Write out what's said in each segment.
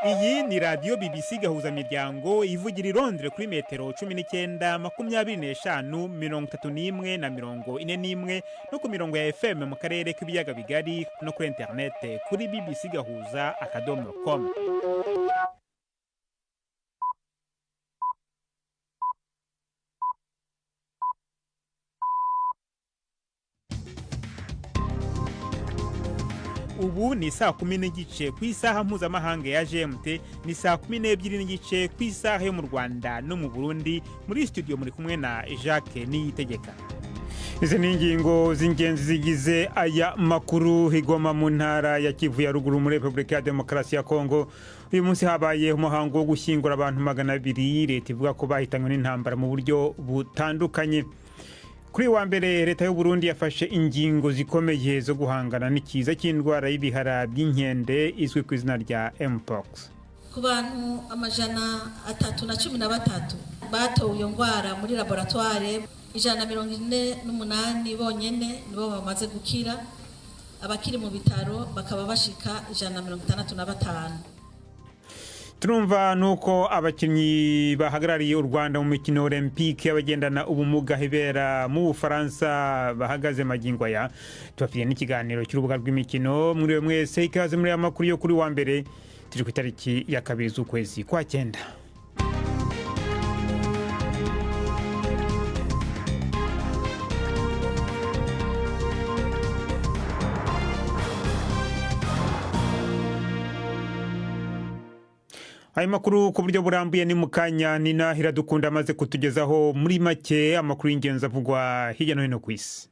Iyi ni radiyo BBC Gahuzamiryango, ivugira i Londres kuri metero 19, 25, 31 na 41, no ku mirongo ya FM mu karere k'ibiyaga bigari, no kuri interinete kuri bbcgahuza.com. Ubu ni saa 10:30 ku isaha mpuzamahanga ya GMT, ni saa 12:30 ku isaha yo mu Rwanda no mu Burundi. Muri studio muri kumwe na Jacques Niyitegeka. Izi ni ingingo z'ingenzi zigize aya makuru. I Goma mu ntara ya Kivu ya Ruguru muri Repubulika ya Demokarasi ya Kongo, uyu munsi habaye umuhango wo gushyingura abantu 200 leta ivuga ko bahitanywe n'intambara mu buryo butandukanye. Kuri wa mbere, leta y'u Burundi yafashe ingingo zikomeye zo guhangana n'ikiza cy'indwara y'ibihara by'inkende izwi ku izina rya mpox. Ku bantu 313 batowe iyo ndwara muri laboratoire, 148 bonyene nibo bamaze gukira. Abakiri mu bitaro bakaba bashika 165. Turumva nuko abakinnyi bahagarariye u Rwanda mu mikino olympique y'abagendana ubumuga ibera mu Bufaransa bahagaze magingo aya. Tubafitiye n'ikiganiro cy'urubuga rw'imikino. Muri mwese ikaze muri aya makuru yo kuri wa mbere, turi ku itariki ya 2 z'ukwezi kwa 9. Ayo makuru ku buryo burambuye ni mu kanya. Nina Iradukunda amaze kutugezaho muri make amakuru y'ingenzi avugwa hirya no hino ku isi.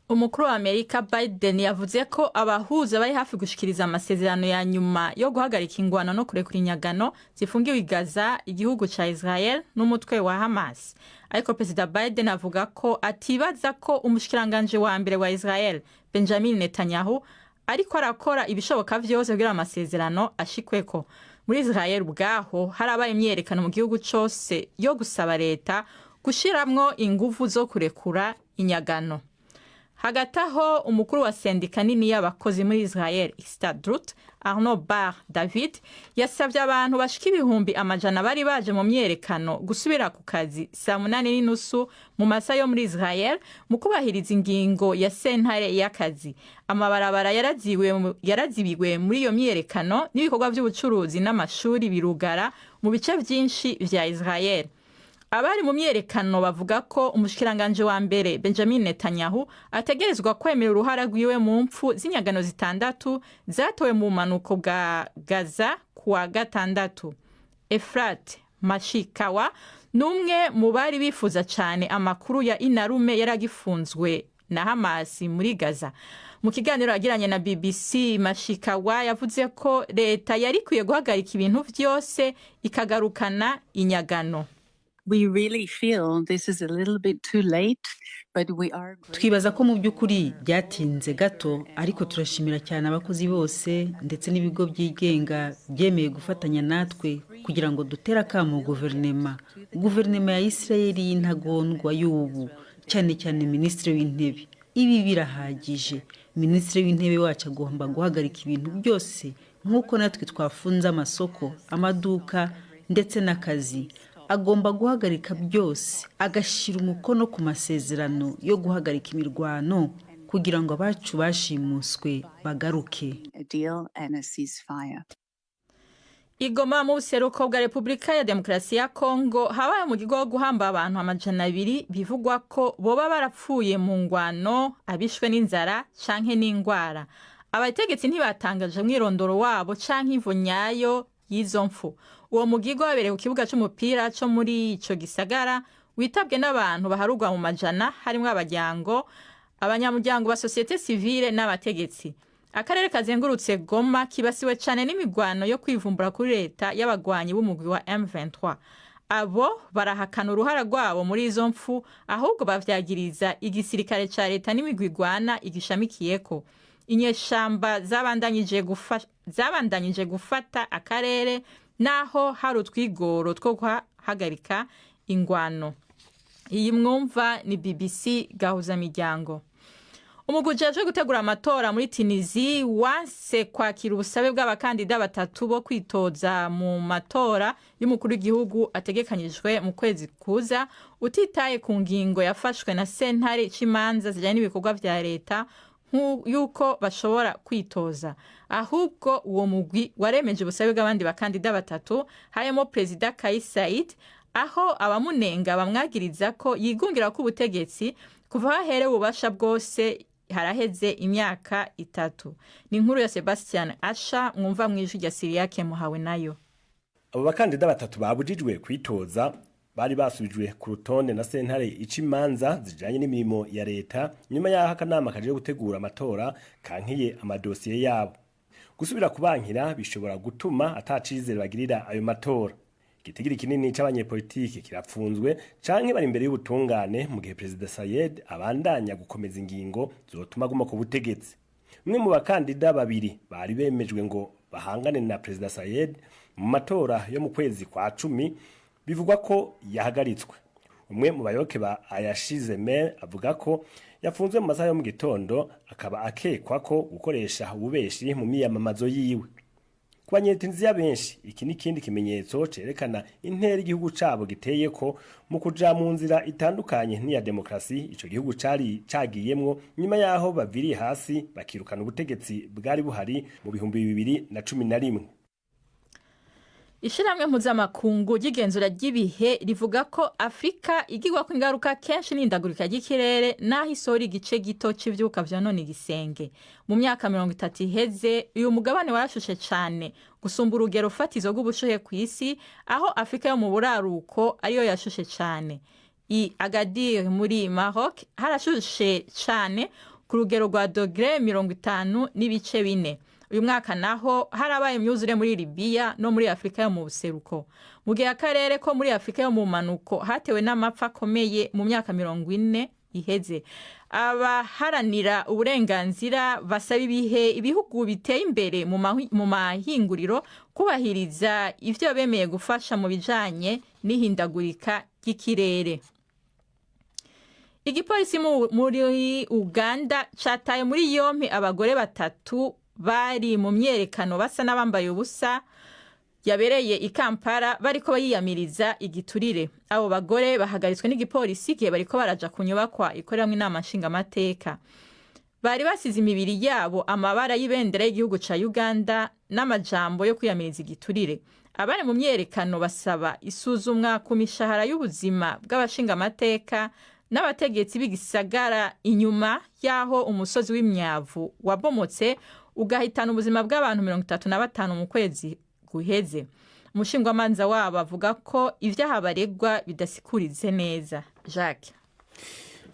Umukuru wa Amerika Biden yavuze ko abahuza bari hafi gushikiriza amasezerano ya nyuma yo guhagarika ingwano no kurekura inyagano zifungiwe i Gaza, igihugu ca Israel n'umutwe wa Hamas. Ariko Perezida Biden avuga ko atibaza ko umushikiranganje wa mbere wa Israel Benjamin Netanyahu ariko arakora ibishoboka vyose kugira amasezerano ashikweko. Muri Israel ubwaho harabaye imyiyerekano mu gihugu cose yo gusaba leta gushiramwo inguvu zo kurekura inyagano. Hagati aho, umukuru wa sendika nini y'abakozi muri Israel, Histadrut, Arno Bar David, yasabye abantu bashika 100,000 bari baje mu myerekano gusubira ku kazi saa 8:30 mu masaha yo muri Israel, mu kubahiriza ingingo ya sentare y'akazi. Amabarabara yarazibiwe muri iyo myerekano, n'ibikorwa by'ubucuruzi n'amashuri birugara mu bice byinshi vya Israel. Abari mu myerekano bavuga ko umushikiranganje wa mbere Benjamin Netanyahu ategerezwa kwemera uruhara rwiwe mu mpfu z'inyagano zitandatu zatowe mu bumanuko bwa Gaza kuwa gatandatu. Efrat Mashikawa ni umwe mu bari bifuza cyane amakuru ya inarume yaragifunzwe na Hamas muri Gaza. Mu kiganiro yagiranye na BBC, Mashikawa yavuze ko leta yari ikwiye guhagarika ibintu vyose ikagarukana inyagano. We really feel this is a little bit too late, but we are Twibaza ko mu by'ukuri byatinze gato, ariko turashimira cyane abakozi bose ndetse n'ibigo byigenga byemeye gufatanya natwe kugira ngo dutere akamo guverinoma ya Isirayeli y'intagondwa y'ubu, cyane cyane minisitiri w'intebe. Ibi birahagije. Minisitiri w'intebe wacu agomba guhagarika ibintu byose nk'uko natwe twafunze amasoko, amaduka ndetse n'akazi. Agomba guhagarika byose, agashyira umukono ku masezerano yo guhagarika imirwano kugira ngo abacu bashimuswe bagaruke. a deal and a ceasefire. I Goma mu buseruko bwa Repubulika ya Demokarasi ya Kongo habaye umugigo wo guhamba abantu 200 bivugwa ko boba barapfuye mu ngwano, abishwe n'inzara canke n'ingwara. Abategetsi ntibatangaje umwirondoro wabo canke imvo nyayo y'izo mfu. Uwo mugigo wabereye ku kibuga c'umupira co muri ico gisagara, witabwe n'abantu baharugwa mu majana, harimwo abajyango, abanyamuryango ba société civile n'abategetsi. Akarere kazengurutse Goma kibasiwe cane n'imigwano yo kwivumbura kuri leta y'abagwanyi b'umugwi wa M23. Abo barahakana uruhara rwabo muri izo mfu, ahubwo bavyagiriza igisirikare ca leta n'imigwi igwana igishamikiyeko. Inyeshamba zabandanyije gufata akarere naho hari utwigoro two guhagarika ingwano. Iyi mwumva ni BBC Gahuzamiryango. Umugwi ujejwe gutegura amatora muri Tunisie wanse kwakira ubusabe bw'abakandida batatu bo kwitoza mu matora y'umukuru w'igihugu ategekanyijwe mu kwezi kuza, utitaye ku ngingo yafashwe na sentare c'imanza zijanye n'ibikorwa vya leta yuko bashobora kwitoza. Ahubwo uwo mugwi waremeje ubusabe bw'abandi bakandida batatu, harimo Perezida Kais Saied, aho abamunenga bamwagiriza ko yigungira ko ubutegetsi kuva aho aherewe ububasha bwose haraheze imyaka 3. Ni inkuru ya Sebastian Asha, mwumva mu ijwi rya Siriyake Muhawe nayo. Abo bakandida batatu babujijwe kwitoza bari basubijwe ku rutonde na sentare ica imanza zijanye n'imirimo ya leta, nyuma y'aho akanama kaje gutegura amatora kankiye amadosiye yabo. Gusubira kubankira bishobora gutuma atacizere bagirira ayo matora. Igitigiri kinini c'abanyepolitike kirapfunzwe canke bari imbere y'ubutungane, mu gihe Perezida Saied abandanya gukomeza ingingo zotuma aguma ku butegetsi. Umwe mu bakandida babiri bari bemejwe ngo bahangane na Perezida Saied mu matora yo mu kwezi kwa 10 bivugwa ko yahagaritswe. Umwe mu bayoboke ba Ayashi Zemer avuga ko yafunzwe mu masaha yo mu gitondo, akaba akekwa ko gukoresha ububeshi mu miyamamazo yiwe. Ku Banyetunisiya benshi, iki ni ikindi kimenyetso cerekana intera igihugu cabo giteye ko mu kuja mu nzira itandukanye n'iya demokrasi ico gihugu cari cagiyemwo, nyuma yaho baviriye hasi bakirukana ubutegetsi bwari buhari mu 2011. Ishirahamwe mpuzamakungu ry'igenzura ry'ibihe rivuga ko Afurika igirwako ingaruka kenshi n'ihindagurika ry'ikirere, n'aho isohora igice gito c'ivyuka vyonona igisenge. Mu myaka 30 iheze, uyu mugabane warashushe cane gusumba urugero fatizo rw'ubushuhe kw'isi, aho Afurika yo mu buraruko ariyo yashushe cane. I Agadir muri Maroc harashushe cane ku rugero rwa dogere 50.4. Uyu mwaka naho harabaye imyuzure muri Libiya no muri Afurika yo mu buseruko, mu gihe akarere ko muri Afurika yo mu manuko hatewe n'amapfa akomeye mu myaka 40 iheze. Abaharanira uburenganzira basaba ibihe ibihugu biteye imbere mu mahinguriro kubahiriza ivyo bemeye gufasha mu bijanye n'ihindagurika ry'ikirere. Igipolisi muri Uganda cataye muri yompi abagore batatu bari mu myerekano basa n'abambaye ubusa yabereye i Kampala, bariko bayiyamiriza igiturire. Abo bagore bahagaritswe n'igipolisi igihe bariko baraja ku nyubakwa ikoreramwo inama nshingamateka. Bari basize imibiri yabo amabara y'ibendera y'igihugu ca Uganda n'amajambo yo kwiyamiriza igiturire. Abari mu myerekano basaba isuzumwa ku mishahara y'ubuzima bw'abashingamateka n'abategetsi b'igisagara, inyuma y'aho umusozi w'imyavu wabomotse ugahitana ubuzima bw'abantu 35 mu kwezi guheze. Umushingwamanza wabo avuga ko ivyaha baregwa bidasikurize neza. Jacques.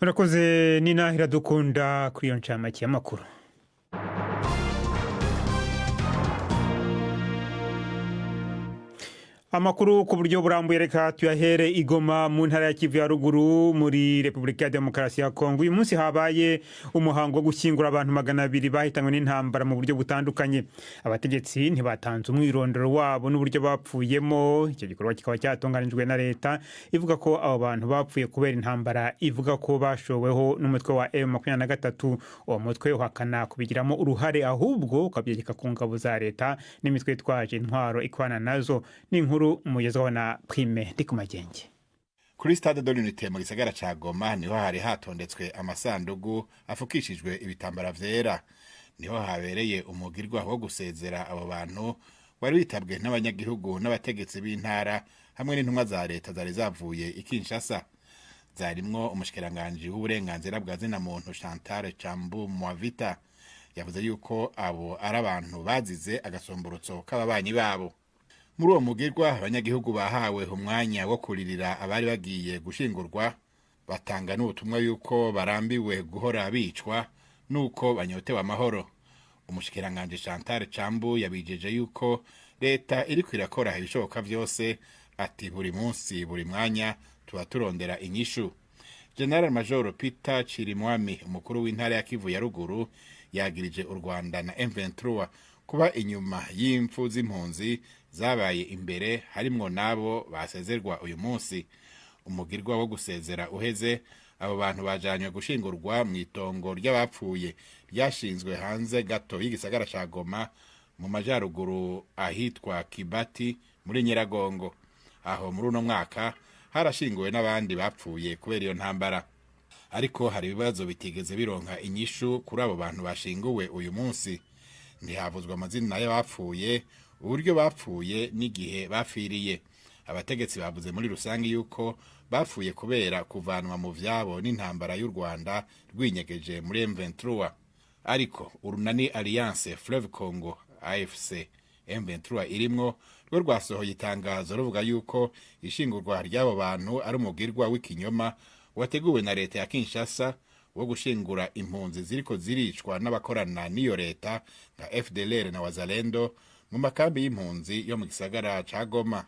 Murakoze Nina Iradukunda kuri iyo ncamake y'amakuru. Amakuru ku buryo burambuye reka tuyahere igoma mu ntara ya Kivu ya Ruguru muri Repubulika ya Demokarasi ya Kongo. Uyu munsi habaye umuhango wo gushyingura abantu 200 bahitanywe n'intambara mu buryo butandukanye. Abategetsi ntibatanze umwirondoro wabo n'uburyo bapfuyemo. Icyo gikorwa kikaba cyatunganijwe na leta ivuga ko abo bantu bapfuye kubera intambara ivuga ko bashoweho n'umutwe wa M23. Uwo mutwe uhakana kubigiramo uruhare, ahubwo ukabyegeka ku ngabo za leta n'imitwe itwaje intwaro ikwana nazo. Ni inkuru mugezwaho na Prime Ndikumagenge. Kuri Stade de l'Unité mu gisagara ca Goma niho hari hatondetswe amasandugu afukishijwe ibitambara vyera. Niho habereye umugirwa wo gusezera abo bantu wari witabwe n'abanyagihugu n'abategetsi b'intara hamwe n'intumwa za leta zari zavuye i Kinshasa, zarimwo umushikiranganji w'uburenganzira bwa zina muntu Chantal Chambu Mwavita. Yavuze yuko abo ari abantu bazize agasomborotso k'ababanyi babo. Muri uwo mugirwa, abanyagihugu bahawe umwanya wo kuririra abari bagiye gushingurwa, batanga n'ubutumwa yuko barambiwe guhora bicwa nuko banyotewe amahoro. Umushikiranganji Chantal Chambu yabijeje yuko leta iriko irakora ibishoboka vyose, ati: "Buri munsi, buri mwanya tuba turondera inyishu." General Major Peter Chirimwami, umukuru w'intara ya Kivu ya Ruguru, yagirije u Rwanda na M23 kuba inyuma y'imfu z'impunzi zabaye imbere, harimwo n'abo basezerwa uyu munsi. Umugirwa wo gusezera uheze, Abo bantu bajanywe gushingurwa mu itongo ry'abapfuye ryashinzwe hanze gato y'igisagara ca Goma, mu majaruguru, ahitwa Kibati muri Nyiragongo. Aho muri uno mwaka harashinguwe n'abandi bapfuye kubera iyo ntambara. Ariko hari ibibazo bitigeze bironka inyishu kuri abo bantu bashinguwe uyu munsi. Ntihavuzwe amazina y'abapfuye, uburyo bapfuye n'igihe bapfiriye. Abategetsi bavuze muri rusange yuko bapfuye kubera kuvanwa mu vyabo n'intambara y'u Rwanda rwinyegeje muri M23. Ariko urunani Alliance Fleuve Congo, AFC M23 irimwo, rwo rwasohoye itangazo ruvuga yuko ishingurwa ry'abo bantu ari umugirwa w'ikinyoma wateguwe na leta ya Kinshasa wo gushingura impunzi ziriko ziricwa n'abakorana n'iyo leta nka FDLR na Wazalendo mu makambi y'impunzi yo mu gisagara ca Goma.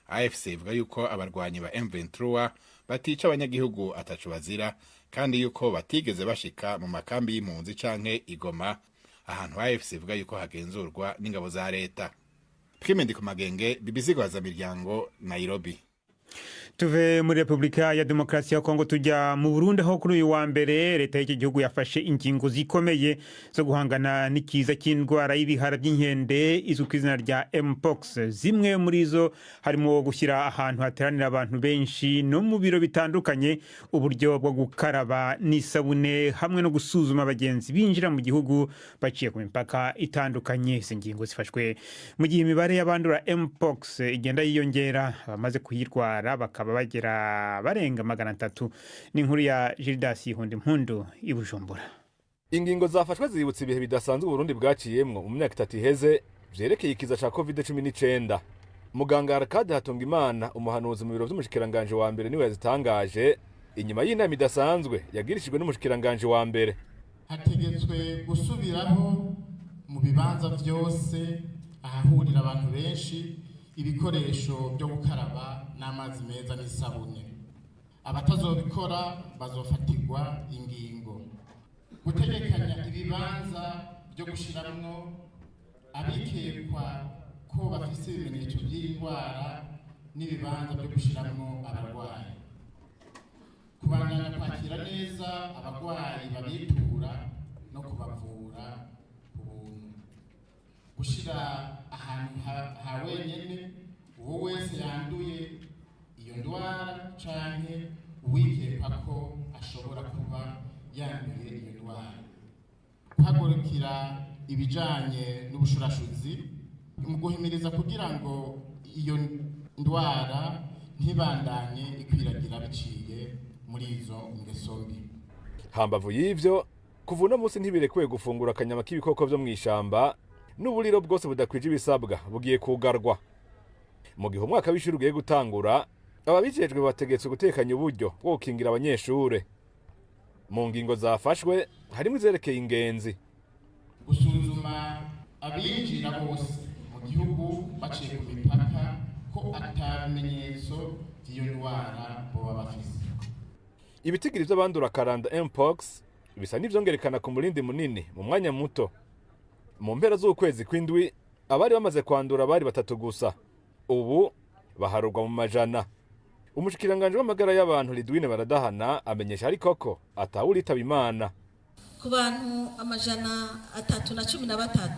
AFC ivuga yuko abarwanyi ba M23 batica abanyagihugu ataco bazira, kandi yuko batigeze bashika mu makambi y'impunzi canke igoma, ahantu AFC ivuga yuko hagenzurwa n'ingabo za leta. Prime Ndikumagenge, BBC Miryango, Nairobi. Tuve muri Repubulika ya Demokarasi ya Kongo tujya mu Burundi, aho kuri uyu wa mbere leta y'iki gihugu yafashe ingingo zikomeye zo guhangana n'ikiza cy'indwara y'ibihara by'inkende izwi ku izina rya Mpox. Zimwe muri zo harimo gushyira ahantu hateranira abantu benshi no mu biro bitandukanye uburyo bwo gukaraba n'isabune, hamwe no gusuzuma abagenzi binjira mu gihugu baciye ku mipaka itandukanye. Izi ngingo zifashwe mu gihe imibare y'abandura Mpox igenda yiyongera, abamaze kuyirwara bakaba bagera barenga 300. Ni inkuru ya Gildas Impundu i Bujumbura. Ingingo zafashwe zibutsa ibihe bidasanzwe Uburundi bwaciyemwo mu myaka 3 iheze vyerekeye ikiza ca Covid-19. Muganga Arcade Hatungimana, umuhanuzi mu biro vy'umushikiranganje wa mbere, niwe yazitangaje inyuma y'inama idasanzwe yagirishijwe n'umushikiranganje wa mbere. Hategetswe gusubiraho mu bibanza vyose ahahurira abantu benshi ibikoresho byo gukaraba n'amazi meza n'isabune. Abatazobikora bazofatirwa ingingo. Gutegekanya ibibanza byo gushiramwo abikekwa ko bafise ibimenyetso by'iyi ndwara n'ibibanza byo gushiramwo abarwayi. Kubandanya kwakira neza abarwayi babitura no kubavura ku buntu. Gushyira ahantu ha wenyine uwo wese yanduye iyo ndwara canke uwikekwa ko ashobora kuba yanduye iyo ndwara. Guhagurukira ibijanye n'ubushurashuzi mu guhimiriza kugira ngo iyo ndwara ntibandanye ikwiragira biciye muri izo ngeso mbi. Hambavu y'ivyo, kuva uno munsi ntibirekuwe gufungura akanyama k'ibikoko vyo mw'ishamba, n'uburiro bwose budakwije ibisabwa bugiye kugarwa. Mu gihe umwaka w'ishuri ugiye gutangura, ababijejwe bategetswe gutekanya uburyo bwo gukingira abanyeshure. Mu ngingo zafashwe harimo izerekeye ingenzi. Gusuzuma abinjira bose mu gihugu baciye ku mipaka ko ata bimenyetso by'iyo ndwara boba bafise. Ibitigiri vy'abandura karanda mpox bisa n'ivyongerekana ku murindi munini mu mwanya muto. Mu mpera z'ukwezi kw'indwi abari bamaze kwandura bari batatu gusa, ubu baharurwa mu majana. Umushikiranganji w'amagara y'abantu Lidwine Baradahana amenyesha ariko ko atawuritaba Imana. Ku bantu 313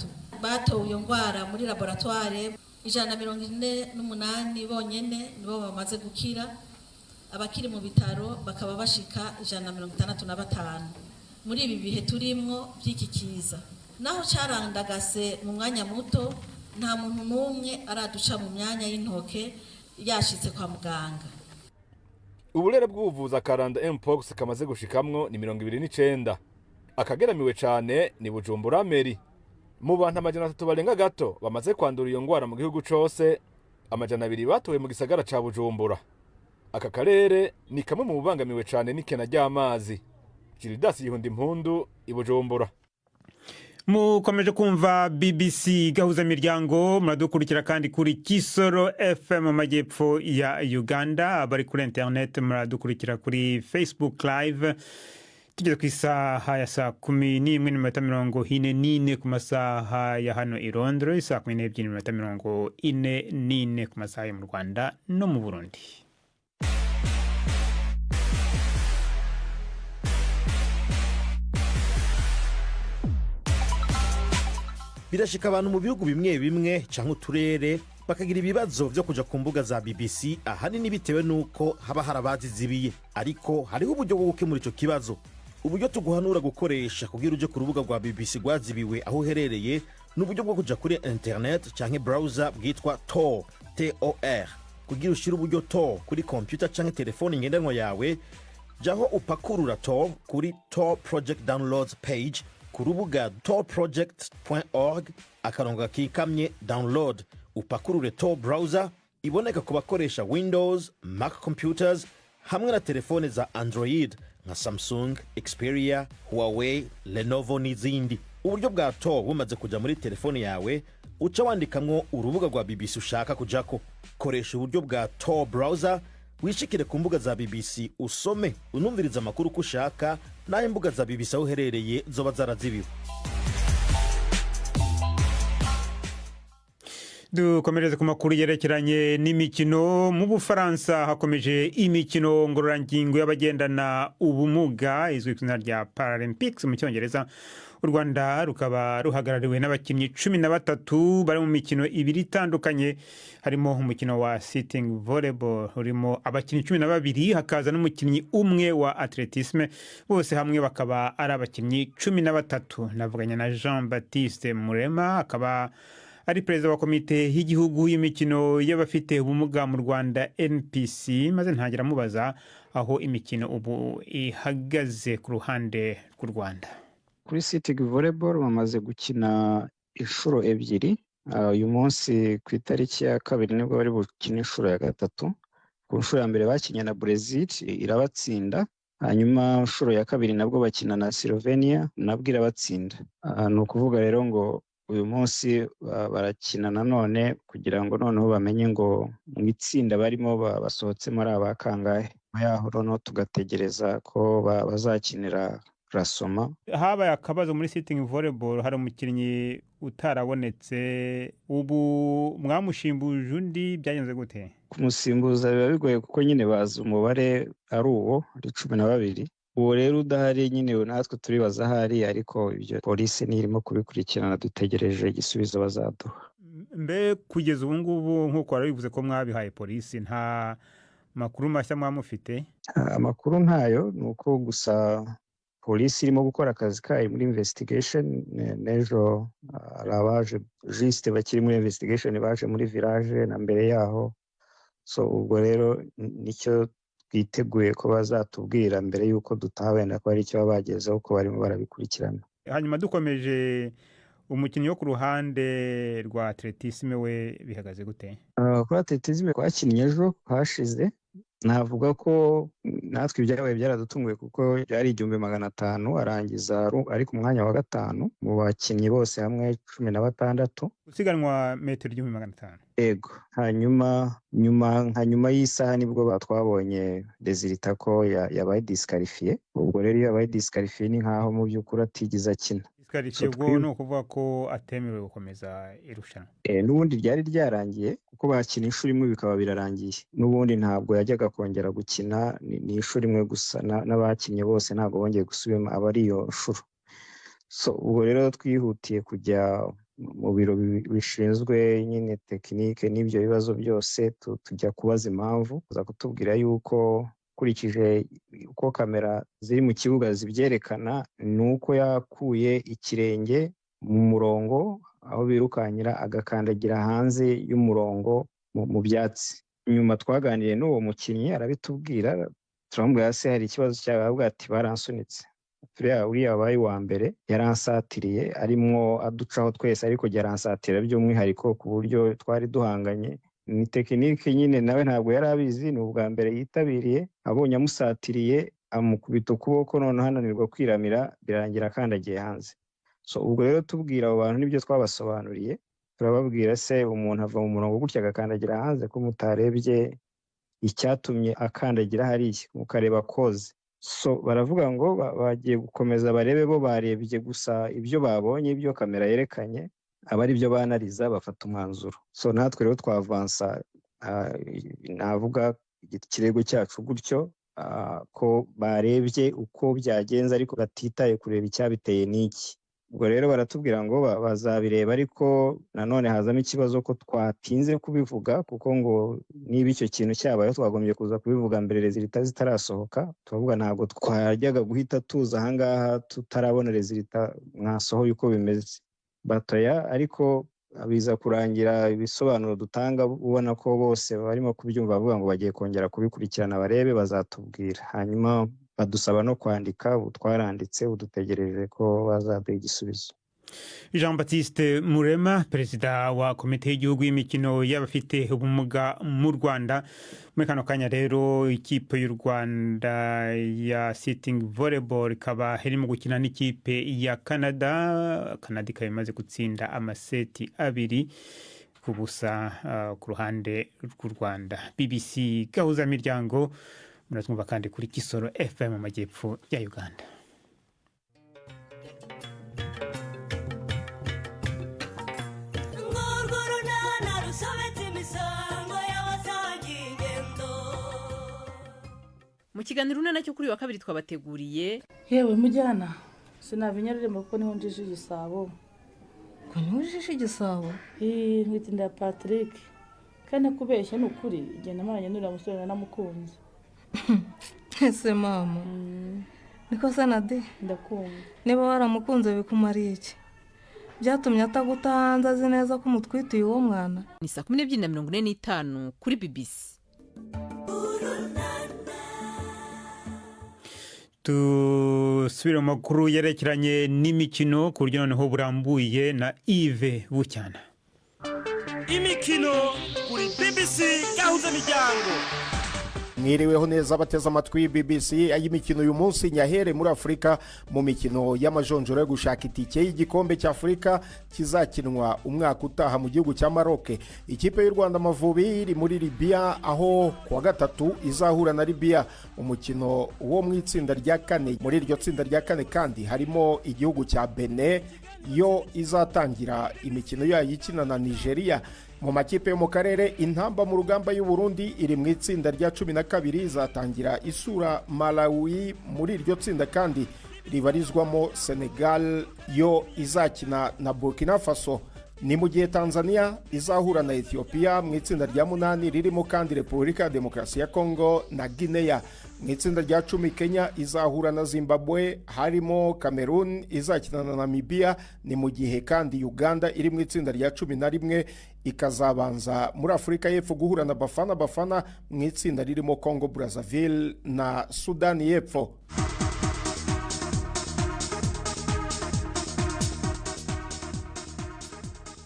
batowe iyo ndwara muri laboratoire, 148 bonyene nibo bamaze gukira, abakiri mu bitaro bakaba bashika 165. Muri ibi bihe turimwo by'iki kiza, naho carandagase mu mwanya muto, nta muntu n'umwe araduca mu myanya y'intoke yashitse kwa muganga. Uburere bw'ubuvuzi akaranda mpox kamaze gushikamwo ni 29. Akageramiwe cane ni Bujumbura Mairie. Mu bantu 300 barenga gato bamaze kwandura iyo ngwara mu gihugu cose, 200 batowe mu gisagara ca Bujumbura. Aka karere ni kamwe mu bubangamiwe cane n'ikena ry'amazi. Gildas Impundu i Bujumbura. Mukomeje kumva BBC Gahuza Miryango. Muradukurikira kandi kuri Kisoro FM mu majyepfo ya Uganda. Abari kuri internet muradukurikira kuri Facebook Live. Tugeze ku isaha ya 11:44 ku masaha ya hano i Londres, 12:44 ku masaha yo mu Rwanda no mu Burundi. Birashika abantu mu bihugu bimwe bimwe canke uturere bakagira ibibazo vyo kuja ku mbuga za BBC, ahanini bitewe n'uko haba hari abazizibiye. Ariko hariho uburyo bwo gukemura ico kibazo. Uburyo tuguhanura gukoresha kugira uje ku rubuga rwa BBC rwazibiwe aho uherereye ni uburyo bwo kuja kuri internet canke browser bwitwa Tor, Tor. Kugira ushire uburyo Tor kuri computer canke telefone ngendanwa yawe, jaho upakurura Tor kuri Tor Project Downloads page ku rubuga torproject.org/download. Upakurure Tor Browser iboneka ku bakoresha Windows, Mac computers hamwe na telefone za Android nka Samsung, Xperia, Huawei, Lenovo n'izindi. Uburyo bwa Tor bumaze kuja muri telefone yawe, uca wandikamwo urubuga rwa BBC ushaka kujako. Koresha uburyo bwa Tor Browser wishikire ku mbuga za BBC, usome, unumvirize amakuru uko ushaka, n'aho imbuga za BBC aho uherereye zoba zarazibiwe. Dukomereze ku makuru yerekeranye n'imikino. Mu Bufaransa hakomeje imikino ngororangingo y'abagendana ubumuga izwi ku izina rya Paralympics mu Cyongereza. U Rwanda rukaba ruhagarariwe n'abakinnyi 13 bari mu mikino ibiri itandukanye, harimo umukino wa sitting volleyball urimo abakinnyi 12, hakaza n'umukinnyi umwe wa athlétisme, bose hamwe bakaba ari abakinnyi 13. Navuganye na Jean Baptiste Murema, akaba ari perezida wa komite y'igihugu y'imikino y'abafite ubumuga mu Rwanda, NPC, maze ntangira amubaza aho imikino ubu ihagaze ku ruhande rw'u Rwanda. Kuri sitting volleyball bamaze gukina inshuro ebyiri. Uyu munsi ku itariki ya 2 nibwo bari bukine inshuro ya gatatu. Ku nshuro ya mbere bakinnye na Brazil irabatsinda, hanyuma inshuro ya kabiri nabwo bakina na Slovenia, nabwo irabatsinda. Ni ukuvuga rero ngo uyu munsi barakina nanone kugira ngo noneho bamenye ngo mu itsinda barimo basohotsemo ari aba kangahe. Nyuma yaho noneho tugategereza ko bazakinira classement. Habaye akabazo muri sitting volleyball, hari umukinnyi utarabonetse. Ubu mwamushimbuje undi, byagenze gute? Kumusimbuza biba bigoye kuko nyine bazi umubare ari uwo, ari 12. Uwo rero udahari nyine natwe turibaza ahari, ariko ibyo polisi niyo irimo kubikurikirana, dutegereje igisubizo bazaduha. Mbe kugeza ubu ngubu, nk'uko wari bivuze ko mwabihaye polisi, nta makuru mashya mwaba mufite? Amakuru ntayo, ni uko gusa polisi irimo gukora akazi kayo muri investigation. N'ejo hari abaje juste bakiri muri investigation, baje muri village na mbere yaho. So ubwo rero nicyo twiteguye ko bazatubwira mbere y'uko dutaha, wenda ko hari icyo baba bagezeho, ko barimo barabikurikirana. Hanyuma dukomeje, umukinnyi wo ku ruhande rwa athlétisme we bihagaze gute? Kuri athlétisme twakinnye ejo hashize, navuga ko natwe ibyabaye byaradutunguye kuko byari 1500, arangiza ari ku mwanya wa gatanu mu bakinnyi bose hamwe 16. Gusiganwa metero 1500? Yego. Hanyuma nyuma nka nyuma y'isaha nibwo twabonye résultat ko yabaye disqualifié. Ubwo rero iyo yabaye disqualifié ni nkaho mu by'ukuri atigeze akina. Disqualifié ubwo ni ukuvuga ko atemerewe gukomeza irushanwa? N'ubundi ryari ryarangiye kuko bakina inshuro imwe bikaba birarangiye. N'ubundi ntabwo yajyaga kongera gukina, ni inshuro imwe gusa, n'abakinnye bose ntabwo bongeye gusubiramo, aba ari iyo nshuro. So ubwo rero twihutiye kujya mu biro bishinzwe nyine tekinike n'ibyo bibazo byose, tujya kubaza impamvu, baza kutubwira yuko ukurikije uko kamera ziri mu kibuga zibyerekana, ni uko yakuye ikirenge mu murongo aho birukankira, agakandagira hanze y'umurongo mu byatsi. Nyuma twaganiriye n'uwo mukinnyi arabitubwira, turamubwira se hari ikibazo cyawe, aravuga ati baransunitse, uriya wabaye uwa mbere yaransatiriye, arimwo aducaho twese, ariko yaransatira by'umwihariko ku buryo twari duhanganye. Ni tekinike nyine nawe ntabwo yari abizi, ni ubwa mbere yitabiriye. Abonye amusatiriye amukubita ukuboko, noneho ananirwa kwiramira, birangira akandagiye hanze. So ubwo rero tubwira abo bantu n'ibyo twabasobanuriye, turababwira se umuntu ava mu murongo gutya agakandagira hanze, ko mutarebye icyatumye akandagira hariya, mukareba cause? So baravuga ngo bagiye gukomeza barebe, bo barebye gusa ibyo babonye, ibyo kamera yerekanye, aba ari byo banariza bafata umwanzuro. So natwe rero twavansa, navuga ikirego cyacu gutyo, ko barebye uko byagenze ariko batitaye kureba icyabiteye n'iki. Ubwo rero baratubwira ngo bazabireba, ariko nanone hazamo ikibazo ko twatinze kubivuga, kuko ngo niba icyo kintu cyabayeho twagombye kuza kubivuga mbere résultats zitarasohoka. Turavuga ntabwo twajyaga guhita tuza ahangaha tutarabona résultats mwasohoye uko bimeze batoya. Ariko biza kurangira ibisobanuro dutanga ubona ko bose barimo kubyumva, bavuga ngo bagiye kongera kubikurikirana barebe, bazatubwira. Hanyuma badusaba no kwandika. Ubu twaranditse, ubu dutegereje ko bazaduha igisubizo. Jean Baptiste Murema, perezida wa komite y'igihugu y'imikino y'abafite ubumuga mu Rwanda. Muri kano kanya rero, ikipe y'u Rwanda ya sitting volleyball ikaba irimo gukina n'ikipe ya Canada. Canada ikaba imaze gutsinda amaseti 2-0 ku ruhande rw'u Rwanda. BBC Gahuzamiryango, muratwumva kandi kuri Kisoro FM mu majyepfo ya Uganda. Ngurwo runana rusobetse imisango y'abasangiye ingendo. Mu kiganiro Urunana cyo kuri uyu wa kabiri twabateguriye: Yewe mujyana, sinava Inyarurembo kuko niho njije igisabo. Ngo niho ujishe igisabo? Ii, nkwitinda ya Patrick, kandi kubeshya ni ukuri, igihe namaranye n'uriya musore nanamukunze. Ese mama, niko se Nade? Ndakumva. Niba waramukunze bikumariye iki? Byatumye ataguta hanze azi neza ko umutwitiye uwo mwana? Ni saa 12:45 kuri BBC. Dusubire mu makuru yerekeranye n'imikino ku buryo noneho burambuye na Yves Bucyana. Imikino kuri BBC Gahuza Miryango. Mwiriweho neza abateze amatwi BBC. Ay'imikino uyu munsi nyahere muri Afurika, mu mikino y'amajonjoro yo gushaka itike y'igikombe cy'Afurika kizakinwa umwaka utaha mu gihugu cya Maroc. Ikipe y'u Rwanda Amavubi iri muri Libya, aho kuwa gatatu izahura na Libya umukino wo mu itsinda rya kane. Muri iryo tsinda rya kane kandi harimo igihugu cya Benin, yo izatangira imikino yayo ikina na Nigeria. Mu makipe yo mu karere, Intamba mu Rugamba y'u Burundi iri mu itsinda rya 12, izatangira isura Malawi. Muri iryo tsinda kandi ribarizwamo Senegal, yo izakina na Burkina Faso. Ni mu gihe Tanzania izahura na Ethiopia mu itsinda rya munani, ririmo kandi Repubulika ya Demokarasi ya Kongo na Guinea. Mu itsinda rya 10, Kenya izahura na Zimbabwe, harimo Cameroon izakina na Namibia. Ni mu gihe kandi Uganda iri mu itsinda rya 11, ikazabanza muri Afurika y'Epfo guhura na Bafana Bafana mu itsinda ririmo Congo Brazzaville na Sudani y'Epfo.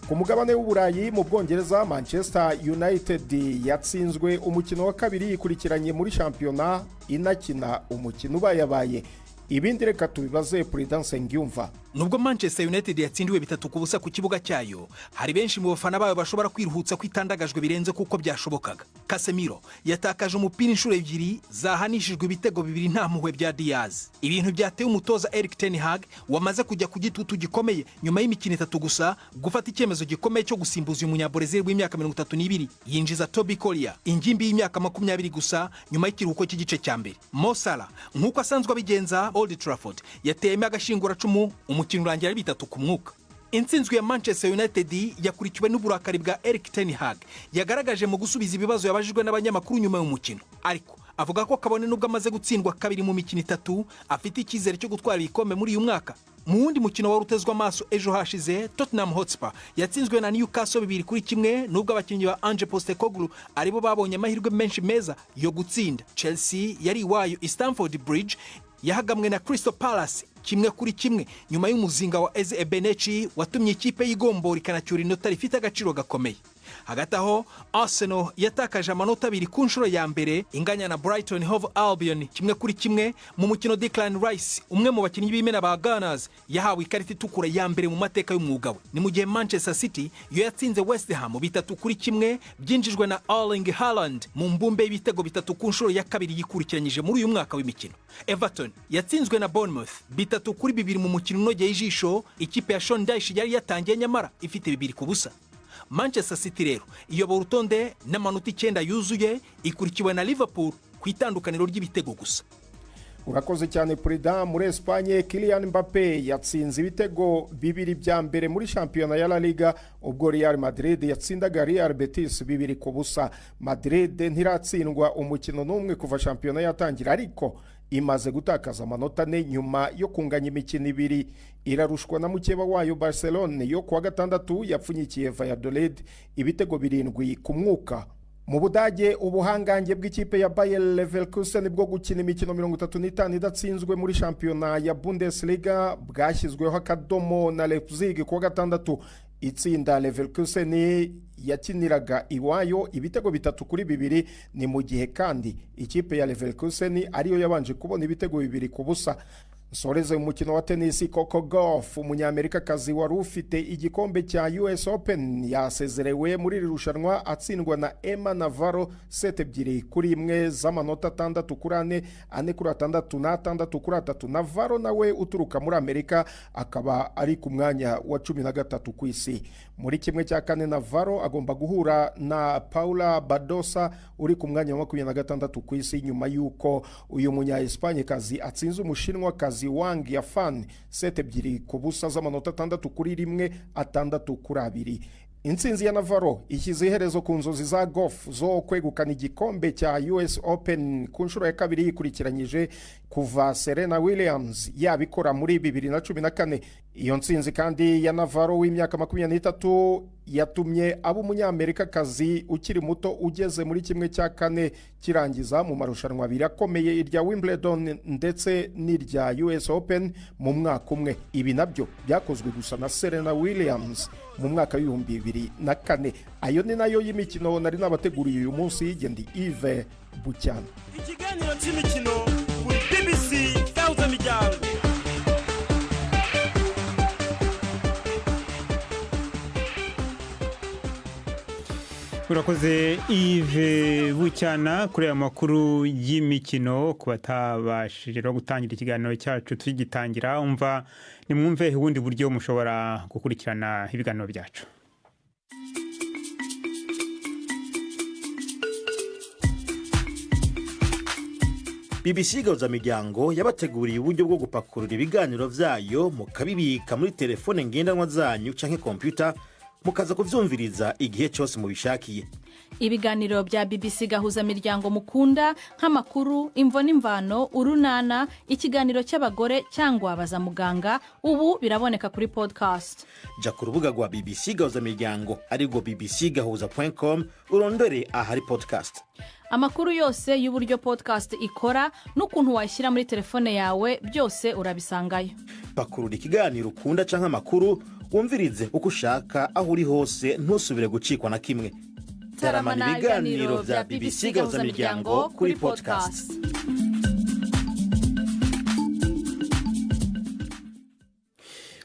Ku mugabane w'Uburayi, mu Bwongereza, Manchester United yatsinzwe umukino wa kabiri yikurikiranye muri shampiyona, inakina umukino ubayabaye. Ibindi reka tubibaze Prudence Ngiyumva. Nubwo Manchester United yatsindiwe 3-0 ku kibuga cyayo, hari benshi mu bafana bayo bashobora kwiruhutsa ko itandagajwe birenze kuko byashobokaga. Casemiro yatakaje umupira inshuro ebyiri zahanishijwe ibitego bibiri nta mpuhwe bya Diaz, ibintu byateye umutoza Eric ten Hag, wamaze kujya ku gitutu gikomeye nyuma y'imikino itatu gusa, gufata icyemezo gikomeye cyo gusimbuza uyu Munyabrezil w'imyaka 32, yinjiza Toby Collyer, ingimbi y'imyaka 20 gusa, nyuma y'ikiruhuko cy'igice cya mbere. Mo Salah, nk'uko asanzwe abigenza Old Trafford, yateyemo agashinguracumu, umukino urangira ari 3 ku mwuka. Intsinzwi ya Manchester United yakurikiwe n'uburakari bwa Eric ten Hag yagaragaje mu gusubiza ibibazo yabajijwe n'abanyamakuru nyuma y'umukino, ariko avuga ko kabone nubwo amaze gutsindwa kabiri mu mikino itatu, afite icyizere cyo gutwara ibikombe muri uyu mwaka. Mu wundi mukino wari utezwe amaso ejo hashize, Tottenham Hotspur yatsinzwe na Newcastle 2-1, nubwo abakinnyi ba Ange Postecoglou aribo babonye amahirwe menshi meza yo gutsinda. Chelsea yari iwayo i Stamford Bridge yahagamwe na Crystal Palace 1-1, nyuma y'umuzinga wa Eze Ebenechi watumye ikipe y'igombora ikanacyura inota rifite agaciro gakomeye. Hagati aho, Arsenal yatakaje amanota abiri ku nshuro ya mbere, inganya na Brighton Hove Albion 1-1, mu mukino Declan Rice, umwe mu bakinnyi b'imena ba Gunners, yahawe ikarita itukura ya mbere mu mateka y'umwuga we. Ni mu gihe Manchester City yo yatsinze West Ham 3-1, byinjijwe na Erling Haaland mu mbumbe y'ibitego bitatu ku nshuro ya kabiri yikurikiranyije muri uyu mwaka w'imikino. Everton yatsinzwe na Bournemouth 3-2 mu mukino unogeye ijisho ikipe ya Sean Dyche yari yatangiye nyamara ifite 2-0. Manchester City rero iyobora urutonde n'amanota 9 yuzuye, ikurikiwe na Liverpool ku itandukaniro ry'ibitego gusa. Urakoze cyane, Perezida. Muri Esipanye, Kylian Mbappe yatsinze ibitego bibiri bya mbere muri shampiyona ya La Liga ubwo Real Madrid yatsindaga Real Betis 2-0. Madrid ntiratsindwa umukino n'umwe kuva shampiyona yatangira, ariko imaze gutakaza amanota 4 nyuma yo kunganya imikino 2. Irarushwa na mukeba wayo Barcelone yo kuwa gatandatu yapfunyikiye Valladolid ibitego 7 ku mwuka. Mu Budage, ubuhangange bw'ikipe ya Bayer Leverkusen bwo gukina imikino 35 idatsinzwe muri shampiyona ya Bundesliga bwashyizweho akadomo na Leipzig kuwa gatandatu, itsinda Leverkusen yakiniraga iwayo ibitego 3-2. Ni mu gihe kandi ikipe ya Leverkusen ariyo yabanje kubona ibitego 2-0. Nsoreze umukino wa tenisi. Coco Gauff, umunyamerikakazi wari ufite igikombe cya US Open, yasezerewe muri iri rushanwa atsindwa na Emma Navarro set 2-1 z'amanota 6-4, 4-6 na 6-3. Navarro nawe uturuka muri Amerika, akaba ari ku mwanya wa 13 ku isi. Muri 1/4, Navarro agomba guhura na Paula Badosa uri ku mwanya wa 26 ku isi, nyuma y'uko uyu munya Espagne kazi atsinze umushinwa kazi Wang Yafan set 2-0 z'amanota 6-1, 6-2. Intsinzi ya Navarro ishyize iherezo ku nzozi za Gauff zo kwegukana igikombe cya US Open ku nshuro ya kabiri yikurikiranyije kuva Serena Williams yabikora muri 2014. Iyo ntsinzi kandi ya Navarro w'imyaka 23 yatumye aba umunyamerikakazi ukiri muto ugeze muri 1/4 kirangiza mu marushanwa abiri akomeye, irya Wimbledon ndetse n'irya US Open, mu mwaka umwe. Ibi nabyo byakozwe gusa na Serena Williams mu mwaka wa 2004. Ayo ni nayo y'imikino nari nabateguriye uyu munsi. Ndi Yves Bucyana. Ikiganiro cy'imikino kuri BBC Gahuza Miryango. Urakoze, Yves Bucyana, kuri aya makuru y'imikino. Ku batabashije no gutangira ikiganiro cyacu tugitangira, umva nimwumve ubundi buryo mushobora gukurikirana ibiganiro byacu. BBC Gahuzamiryango yabateguriye uburyo bwo gupakurura ibiganiro vyayo mukabibika muri telefone ngendanwa zanyu canke kompyuta, mukaza kuvyumviriza igihe cyose mubishakiye. Ibiganiro bya BBC Gahuza Miryango mukunda, nk'amakuru, Imvo n'Imvano, Urunana, ikiganiro cy'abagore cyangwa Baza Muganga, ubu biraboneka kuri podcast. Ja ku rubuga rwa BBC Gahuzamiryango, arirwo bbcgahuza.com, urondore ahari podcast. Amakuru yose y'uburyo podcast ikora n'ukuntu wayishyira muri telefone yawe, byose urabisangayo. Pakurura ikiganiro ukunda canke amakuru, wumvirize uko ushaka, aho uri hose, ntusubire gucikwa na kimwe. Taramana ibiganiro vya BBC Gahuzamiryango kuri podcast.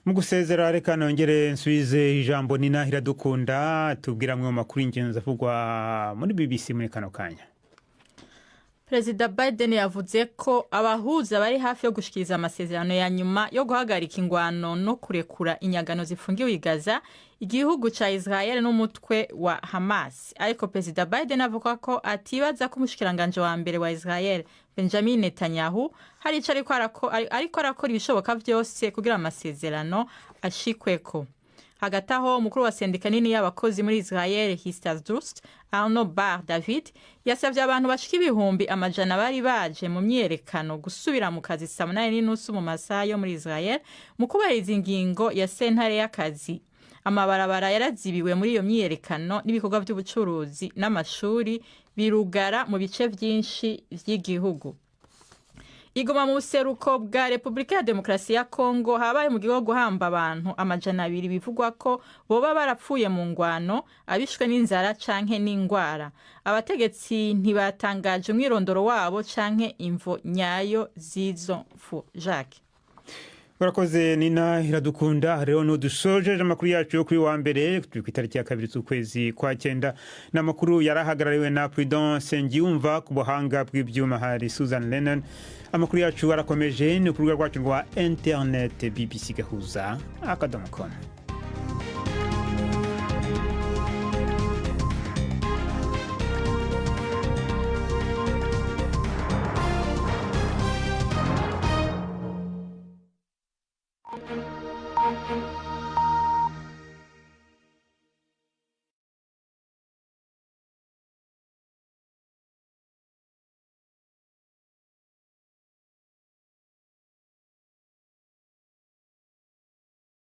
Mu gusezera, reka nongere nsubize ijambo Nina Iradukunda, tubwira amwe mu makuru y'ingenzi avugwa muri BBC muri kano kanya. Perezida Biden yavuze ko abahuza bari hafi yo gushikiriza amasezerano ya nyuma yo guhagarika ingwano no kurekura inyagano zifungiwe i Gaza, igihugu ca Israel n'umutwe wa Hamas. Ariko Perezida Biden avuga ko atibaza ko umushikiranganje wa mbere wa Israel Benjamin Netanyahu hari ico ariko arakora ibishoboka vyose kugira amasezerano ashikweko. Hagati aho, umukuru wa sendika nini y'abakozi muri Israel, Histadrut, Arnon Bar David, yasabye abantu bashika 100,000 bari baje mu myiyerekano gusubira mu kazi saa 8:30 mu masaha yo muri Israel, mu kubahiriza ingingo ya sentare y'akazi. Amabarabara yarazibiwe muri iyo myiyerekano, n'ibikorwa by'ubucuruzi n'amashuri birugara mu bice byinshi vy'igihugu. I Goma mu buseruko bwa Repubulika ya Demokarasi ya Kongo habaye mu gihugu guhamba abantu 200 bivugwa ko boba barapfuye mu ngwano, abishwe n'inzara canke n'ingwara. Abategetsi ntibatangaje umwirondoro wabo canke imvo nyayo z'izo mfu. Jacques. Urakoze, Nina Iradukunda. Rero nudusojeje amakuru yacu yo kuri wa mbere, turi ku itariki ya 2 z'ukwezi kwa 9. Ni amakuru yarahagarariwe na Prudence Ngiyumva, ku buhanga bw'ibyuma hari Susan Lennon. Amakuru yacu arakomeje ni ku rubuga rwacu rwa internet, bbcgahuza.com.